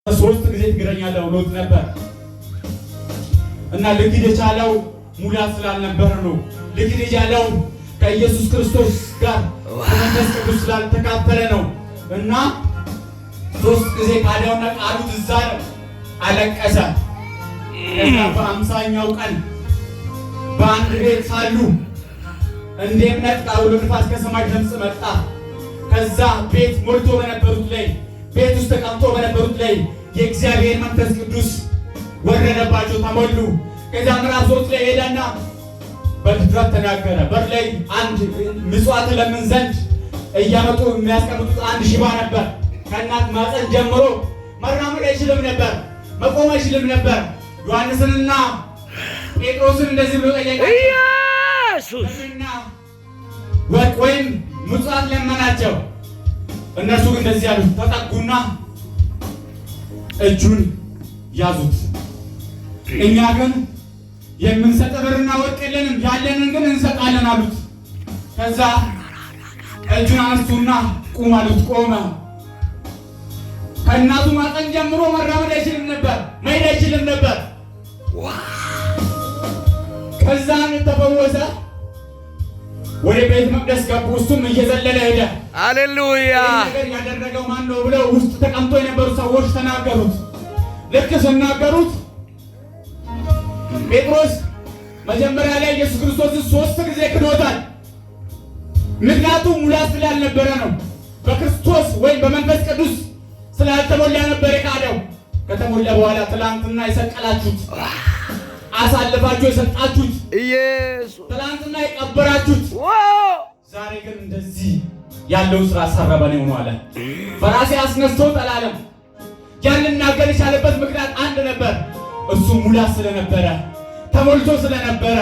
ሶስት ጊዜ ትክደኛለህ ብሎት ነበር እና ልክድ የቻለው ሙላት ስላልነበረ ነው። ልክድ የቻለው ከኢየሱስ ክርስቶስ ጋር ከመንፈስ ቅዱስ ስላልተካፈለ ነው። እና ሶስት ጊዜ ካደውና ቃሉ ትዝ አለው፣ አለቀሰ። ከዛ በ50ኛው ቀን በአንድ ቤት ሳሉ እንደ እምነት አውሎ ንፋስ ከሰማይ ድምፅ መጣ። ከዛ ቤት ሞልቶ በነበሩት ላይ፣ ቤት ውስጥ ተቀምጦ በነበሩት ላይ የእግዚአብሔር መንፈስ ቅዱስ ወረደባቸው፣ ተሞሉ። ከዛ ምዕራፍ 3 ላይ ሄደና በድፍረት ተናገረ። በር ላይ አንድ ምጽዋት ለምን ዘንድ እያመጡ የሚያስቀምጡት አንድ ሽባ ነበር። ከእናት ማፀን ጀምሮ መራመድ አይችልም ነበር፣ መቆም አይችልም ነበር። ዮሐንስንና ጴጥሮስን እንደዚህ ብሎ ጠየቃቸው። ኢየሱስ። ብርና ወርቅ ወይም ምጽዋት ለመናቸው። እነርሱ ግን እንደዚህ ያሉት፣ ተጠጉና እጁን ያዙት። እኛ ግን የምንሰጥ ብርና ወርቅ የለንም፣ ያለንን ግን እንሰጣለን አሉት። ከዛ እጁን አነሱና ቁም አሉት። ቆመ። ከእናቱ ማፀን ጀምሮ መራመድ አይችልም ነበር፣ መሄድ አይችልም ነበር። ከዛን ተፈወሰ። ወደ ቤተ መቅደስ ገቡ። እሱም እየዘለለ ሄደ። ሃሌሉያ። ይህን ነገር ያደረገው ማን ነው ብለው ውስጥ ተቀምጦ የነበሩ ሰዎች ተናገሩት። ልክ ስናገሩት ጴጥሮስ መጀመሪያ ላይ ኢየሱስ ክርስቶስን ሶስት ጊዜ ክዶታል። ምክንያቱም ሙላት ስላልነበረ ነው። በክርስቶስ ወይም በመንፈስ ቅዱስ ስላልተሞላ ነበር የካደው። ከተሞላ በኋላ ትላንትና የሰቀላችሁት፣ አሳልፋችሁ የሰጣችሁት፣ ኢየሱስ። ትላንትና የቀበራችሁት ዛሬ ግን እንደዚህ ያለውን ስራ ሰራ በኔ ሆኖ አለ። በራሴ አስነስቶ አላለም። ያን ልናገር የቻለበት ምክንያት አንድ ነበር። እሱ ሙላት ስለነበረ፣ ተሞልቶ ስለነበረ።